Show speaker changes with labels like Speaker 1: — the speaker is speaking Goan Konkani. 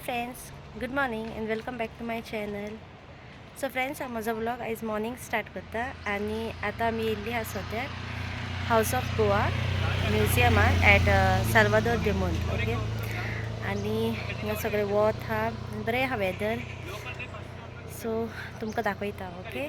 Speaker 1: Friends, good morning and welcome back to my channel. So friends, हांव म्हजो व्लॉग आयज मॉर्निंग स्टार्ट करता आनी आतां आमी येयल्ली आसा सद्याक हावज ऑफ गोवा म्युजियमान एट साल्वादोर दे मुंद. ओके, आनी हिंगा सगळें वत आहा, बरें आहा वेदर. सो तुमकां दाखयता. ओके.